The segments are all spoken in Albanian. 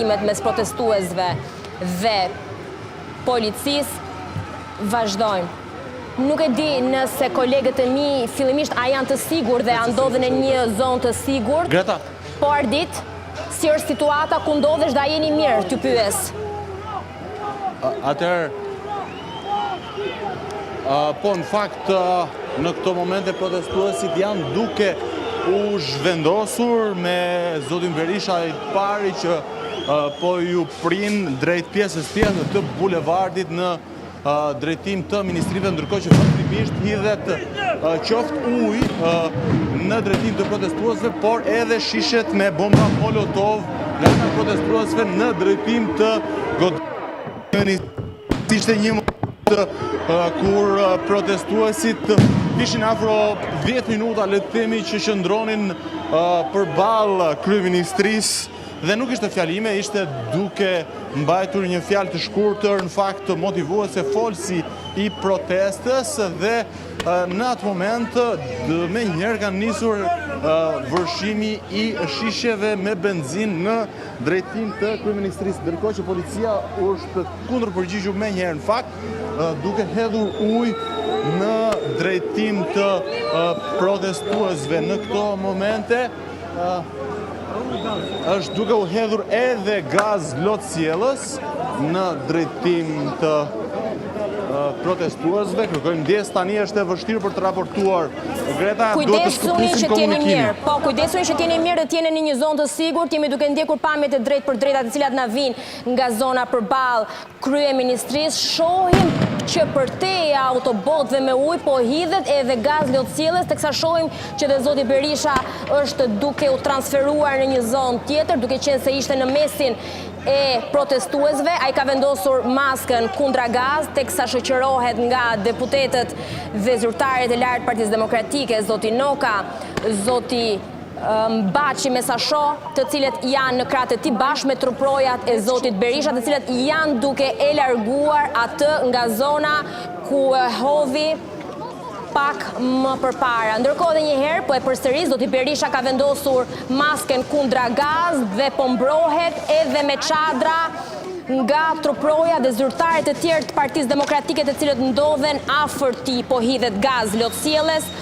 Mes protestuesve dhe policisë vazhdojnë. Nuk e di nëse kolegët e mi fillimisht a janë të sigurt dhe a ndodhen në një zonë të sigurt. Greta. Po Ardit, si është situata, ku ndodhesh dhe a jeni mirë, t'ju pyes. Atëherë, po në fakt në këto momente protestuesit janë duke u zhvendosur me zotin Berisha i pari që po ju prin drejt pjesës tjetër të bulevardit në drejtim të ministrive, ndërkohë që vazhdimisht hidhet qoftë ujë në drejtim të protestuesve, por edhe shishet me bomba molotov nga ana e protestuesve në drejtim të godinës. Ishte një moment kur protestuesit ishin afro 10 minuta, le të themi që qëndronin përballë kryeministrisë dhe nuk ishte fjalime, ishte duke mbajtur një fjalë të shkurtër, në fakt motivuese folësi i protestës dhe në atë moment menjëherë kanë nisur vërshimi i shisheve me benzinë në drejtim të kryeministrisë, ndërkohë që policia është kundërpërgjigjur menjëherë në fakt, duke hedhur ujë në drejtim të protestuesve. Në këto momente është duke u hedhur edhe gaz lotsjellës në drejtim të protestuesve. Kërkojmë ndjesë tani është e vështirë për të raportuar. Greta, duhet të shkëpusim komunikimin. Po, kujdesuni që të jeni mirë dhe të jeni në një zonë të sigurt. Jemi duke ndjekur pamjet e drejtpërdrejta të cilat na vijnë nga zona përballë kryeministrisë. Shohim që përtej autobotëve me ujë po hidhet edhe gaz lotsjellës, teksa shohim që dhe zoti Berisha është duke u transferuar në një zonë tjetër, duke qenë se ishte në mesin e protestuesve, ai ka vendosur maskën kundra gaz, teksa shoqërohet nga deputetët dhe zyrtarët e lartë të Partisë Demokratike, zoti Noka, zoti Baçi me sa shoh, të cilët janë në krah të tij bashkë me truprojat e zotit Berisha, të cilët janë duke e larguar atë nga zona ku e hodhi pak më përpara. Ndërkohë edhe një herë, po e përsëris, zoti Berisha ka vendosur masken kundra gaz dhe po mbrohet edhe me çadra nga truproja dhe zyrtarët e tjerë të Partisë Demokratike të cilët ndodhen afër tij, po hidhet gaz lotsjellës,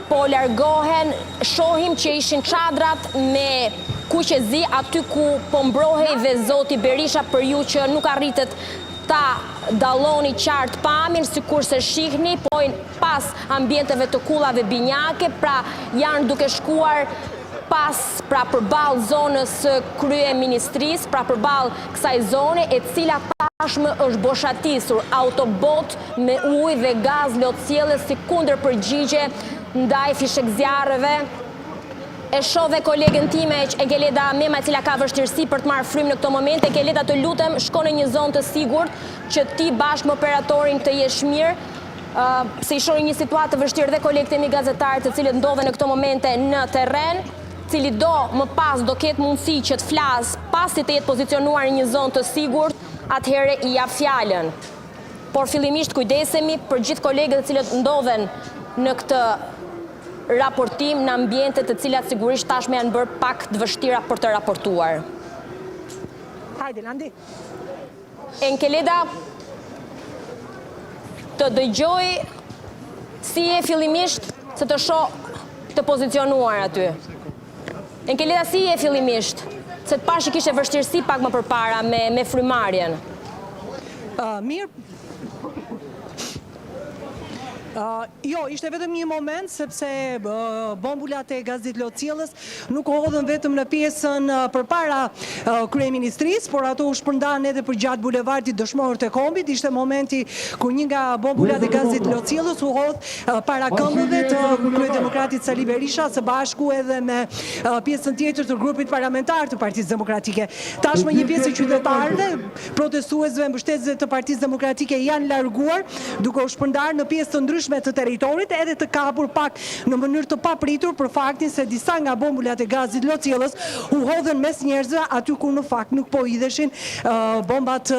po largohen, shohim që ishin çadrat me kuq e zi aty ku po mbrohej dhe zoti Berisha për ju që nuk arritët ta dalloni qartë pamjen, sikurse shihni, po pas ambienteve të kullave binjake, pra janë duke shkuar pas, pra përballë zonës së kryeministrisë, pra përballë kësaj zone, e cila tashmë është boshatisur, autobotë me ujë dhe gaz lotsjellës si kundërpërgjigje ndaj fishekzjarrëve. E shoh dhe kolegen time, Enkeleda Mema, e cila ka vështirësi për të marrë frymë në këto momente. Enkeleda, të lutem, shko në një zonë të sigurt, që ti bashkë me operatorin të jesh mirë, se i shoh në një situatë të vështirë dhe kolegët e mi gazetarë të cilët ndodhen në këto momente në terren, cilido më pas do ketë mundësi që të flasë pasi të jetë pozicionuar në një zonë të sigurt, atëherë i jap fjalën. Por fillimisht kujdesemi për gjithë kolegët të cilët ndodhen në këtë raportim në ambiente të cilat sigurisht tashmë janë bërë pak të vështira për të raportuar. Hajde, Landi. Enkeleda, të dëgjoj si je fillimisht se të shoh të pozicionuar aty. Enkeleda, si je fillimisht? Se të pashë kishe vështirësi pak më përpara me, me frymëmarrjen. Uh, mirë, Jo, ishte vetëm një moment sepse bombulat e gazit lotsjellës nuk u hodhën vetëm në pjesën përpara kryeministrisë, por ato u shpërndanë edhe përgjatë bulevardit Dëshmorët e Kombit. Ishte momenti kur një nga bombulat e gazit lotsjellës u hodh para këmbëve të kryedemokratit Sali Berisha së bashku edhe me pjesën tjetër të grupit parlamentar të Partisë Demokratike. Tashmë një pjesë e qytetarëve Protestuesve, mbështetësve të Partisë Demokratike janë larguar, duke u shpërndarë në pjesë të ndryshme. ndryshme të territorit, edhe të kapur pak në mënyrë të papritur për faktin se disa nga bombulat e gazit lotsjellës u hodhën mes njerëzve aty ku në fakt nuk po hidheshin bombat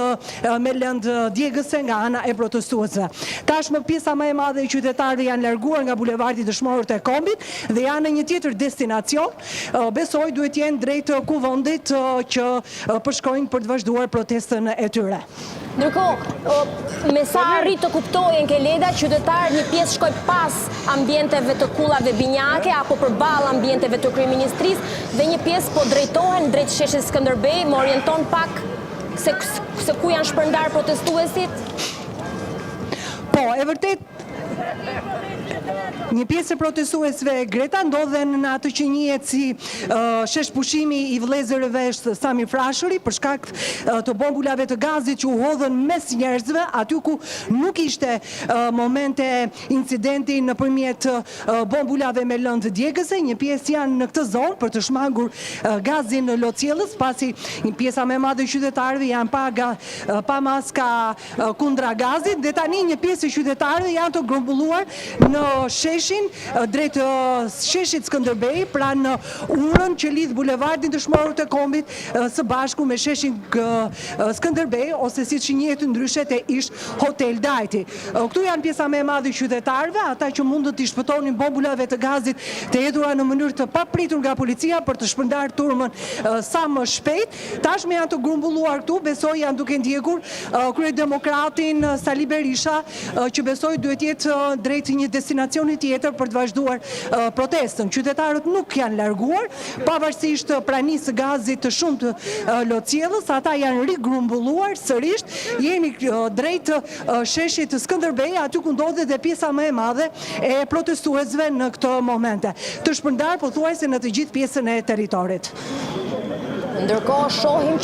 me lëndë djegëse nga ana e protestuesve. Tashmë pjesa më e madhe e qytetarëve janë larguar nga bulevardi Dëshmorët e Kombit dhe janë në një tjetër destinacion, besoj duhet të jenë drejt Kuvendit që përshkojnë për të vazhduar protestën e tyre. Ndërkohë, me sa arrij të kuptoj Enkeleda, qytetarët një pjesë shkoi pas ambienteve të kullave binjake apo përballë ambienteve të kryeministrisë dhe një pjesë po drejtohen drejt sheshit Skënderbej, më orienton pak se se ku janë shpërndarë protestuesit? Po, e vërtetë Një pjesë e protestuesve Greta ndodhen në atë që njihet si shesh pushimi i vëllezërve Sami Frashëri për shkak të bombulave të gazit që u hodhën mes njerëzve aty ku nuk ishte momente incidenti nëpërmjet bombulave me lëndë djegëse, një pjesë janë në këtë zonë për të shmangur gazin lotsjellës, pasi një pjesa më e madhe e qytetarëve janë pa pa maska kundra gazit dhe tani një pjesë e qytetarëve janë të grumbulluar në sheshin drejt sheshit Skënderbej, pra në urën që lidh bulevardin Dëshmorët e Kombit së bashku me sheshin Skënderbej ose siç njihet ndryshe te ish Hotel Dajti. Këtu janë pjesa më e madhe e qytetarëve, ata që mundën t'i shpëtonin bombulave të gazit të hedhura në mënyrë të papritur nga policia për të shpërndarë turmën sa më shpejt. Tashmë janë të grumbulluar këtu, besoj janë duke ndjekur kryedemokratin Sali Berisha, që besoj duhet të jetë drejt një destinacioni tjetër për të vazhduar protestën. Qytetarët nuk janë larguar, pavarësisht pranisë së gazit të shumtë lotsjellës, ata janë rigrumbulluar sërish. Jemi drejt sheshit Skënderbej, aty ku ndodhet dhe pjesa më e madhe e protestuesve në këto momente. Të shpërndarë pothuajse në të gjithë pjesën e territorit. Ndërkohë shohim.